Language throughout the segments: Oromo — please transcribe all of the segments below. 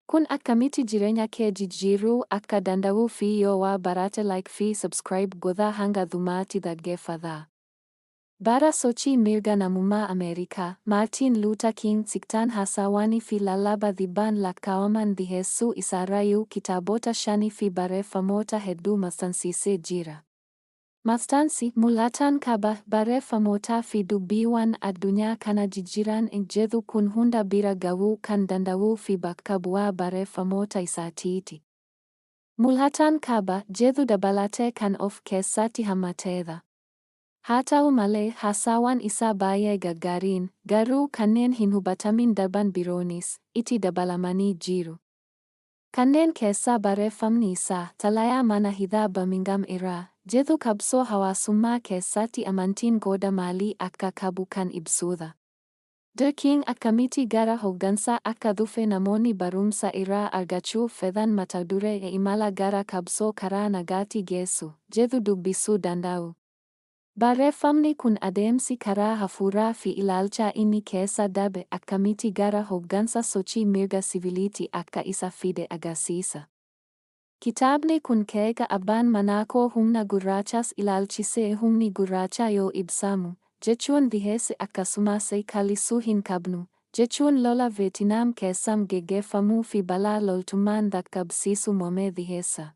Kun akkamitti jireenya kee jijjiiruu akka danda'uu fi yoo waa barate like fi subscribe godhaa hanga dhumaatti dhaggeeffadhaa. Bara sochii mirga namummaa Ameerikaa, Maartiin Luuter King Siktaan haasawaanii fi lallaba dhibbaan lakkaa'aman dhiheessuu isaarrayyuu kitaabota shanii fi barreeffamoota hedduu maxxansiisee jira. Maxxansi mul'atan qaba barreeffamootaa fi dubbiiwwan addunyaa kana jijjiiran jedhu kun hunda bira ga'uu kan danda'uu fi bakka bu'aa barreeffamoota isaatiiti. Mul'atan qaba jedhu dabalatee kan of keessatti hammateedha. Haa ta'u malee haasawaan isaa baay'ee gaggaariin, garuu kanneen hin hubatamin darban biroonis itti dabalamanii jiru. Kanneen keessaa barreeffamni isaa xalayaa mana hidhaa Birmingham irraa jedhu qabsoo hawaasummaa keessatti amantiin qooda maalii akka qabu kan ibsudha. Dr. King akkamitti gara hooggansaa akka dhufe namoonni barumsa irraa argachuu fedhan mata duree imala gara qabsoo karaa nagaatti geessu jedhu dubbisuu danda'u. Barreeffamni kun adeemsi karaa hafuuraa fi ilaalcha inni keessa darbe akkamitti gara hooggansa sochii mirga siviiliitti akka isa fide agarsiisa. Kitaabni kun keeka abbaan manaakoo humna gurraachas ilaalchisee humni gurraacha yoo ibsamu, jechuun dhiheesse akkasumas callisuu hin qabnu, jechuun lola Veetinaam keessam geggeeffamuu fi balaa loltummaan dhaqqabsiisu mormee dhiheessa.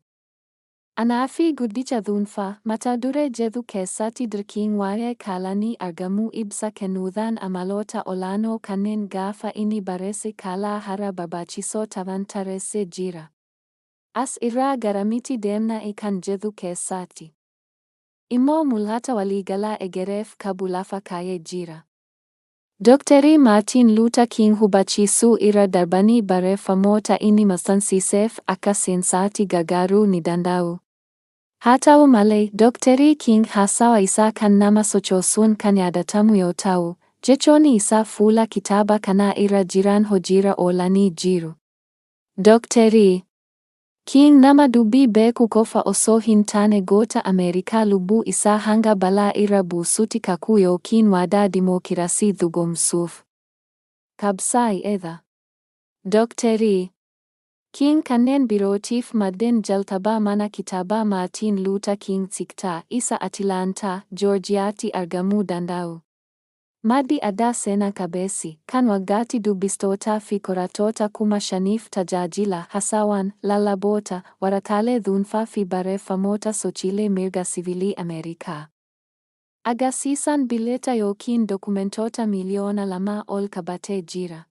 Anaa fi guddicha dhuunfaa mata duree jedhu keessatti Dr. King waa'ee kaalanii argamuu ibsa kennuudhaan amaloota olaanoo kanneen gaafa inni barreesse caalaa hara barbaachisoo ta'an tarreessee jira. As irraa garamitti deemna kan jedhu keessatti immoo mul'ata waliigalaa egereef qabu lafa kaa'ee jira. Dooktarii Maartiin Luuter King hubachiisuu irra darbanii barreeffamoota inni maxxansiiseef akka seensaatti gargaaruu ni danda'u. Haa ta'u malee, Dooktarii King haasawa isaa kan nama sochoosuun kan yaadatamu yoo ta'u, jechoonni isaa fuula kitaaba kanaa irra jiran hojiirra oolanii jiru. Dooktarii King nama dubbii beeku qofa osoo hin taane goota Ameerikaa lubbuu isaa hanga balaa irra buusutti kakuu yookiin waadaa dimookiraasii dhugoomsuuf qabsaa'edha. Dooktarii King kanneen birootiif maddeen jalqabaa mana kitaabaa Maartiin Luuter King Siktaa isa Atilaantaa, Joorjiyaatti argamuu danda'u. Maddi addaa seenaa qabeessi, kan waggaatti dubbistootaa fi qorattoota 5,000f tajaajila, haasawaan, lallaboota, waraqaalee dhuunfaa fi barreeffamoota sochiilee mirga siviilii Ameerikaa agarsiisan bileeta yookiin dokumentoota 2 miiliyoona ol qabatee jira.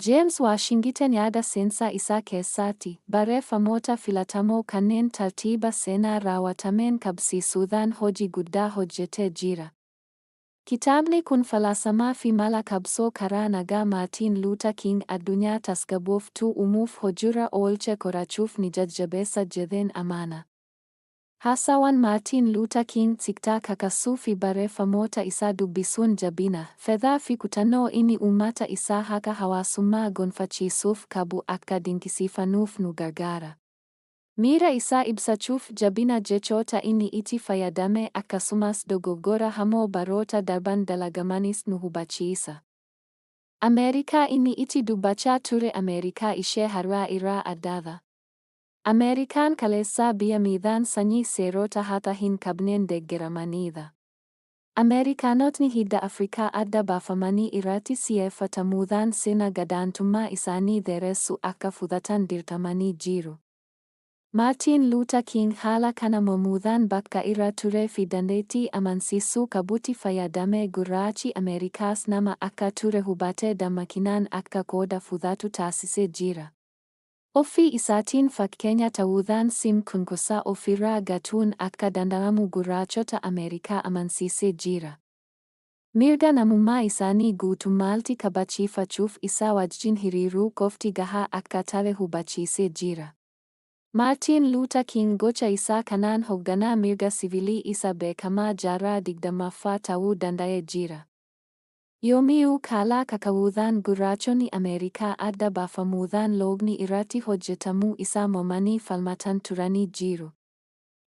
James Washington yaada seensaa isaa keessatti barreeffamoota filatamoo kanneen tartiiba seenaa raawwatameen qabsiisuudhaan hojii guddaa hojjetee jira. Kitaabni kun falaasamaa fi mala qabsoo karaa nagaa Maartiin Luuter King addunyaa tasgabbooftuu uumuuf hojiirra oolche qorachuuf ni jajjabeessa jedheen amana. Haasawaan Maartiin Luuter King siktaa kakasuu fi barreeffamoota isaa dubbisuun jabina, fedhaa fi kutannoo inni uummata isaa haqa hawaasummaa gonfachiisuuf qabu akka dinqisiifannuuf nu gargaara. Miira isaa ibsachuuf jabina jechoota inni itti fayyadame akkasumas dogoggora hamoo baroota darban dalagamanis nu hubachiisa. Ameerikaa inni itti dubbachaa ture Ameerikaa ishee har'aa irraa addadha. Ameerikaan kaleessaa biyya miidhaan sanyii seerota haqa hin qabneen deeggaramanidha. Ameerikaanotni hidda Afrikaa adda baafamanii irratti xiyyeeffatamuudhaan seenaa gadaantummaa isaanii dheeressuu akka fudhatan dirqamanii jiru. Maartiin Luuter King haala kana mormuudhaan bakka irra turee fi dandeettii amansiisuu qabutti fayyadamee gurraachi Ameerikaas nama akka ture hubatee dammaqinaan akka qooda fudhatu taasisee jira. Ofii isaatiin fakkeenya ta'uudhaan sim cunqursaa ofirraa gatuun akka danda'amu gurraachota Ameerikaa amansiisee jira. Mirga namummaa isaanii guutummaatti kabachiifachuuf isa wajjin hiriiruu qofti gahaa akka ta'e hubachiisee jira. Maartiin Luuter King gocha isaa kanaan hoogganaa mirga siviilii isa beekamaa jaarraa 20ffaa ta'uu danda'ee jira. Yoomiyyuu caalaa kaka'uudhaan gurraachonni Ameerikaa adda baafamuudhaan loogni irratti hojjetamuu isaa mormanii falmatan turanii jiru.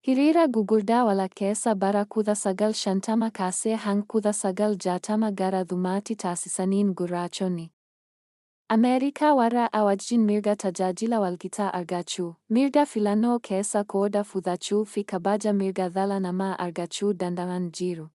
Hiriira gugurdaa walakkeessa bara 1950 kaasee hanga 1960 gara dhumaatti taasisaniin gurraachonni Ameerikaa warra wajjin mirga tajaajila walgitaa argachuu, mirga filannoo keessa qooda fudhachuu fi kabaja mirga dhala namaa argachuu danda'an jiru.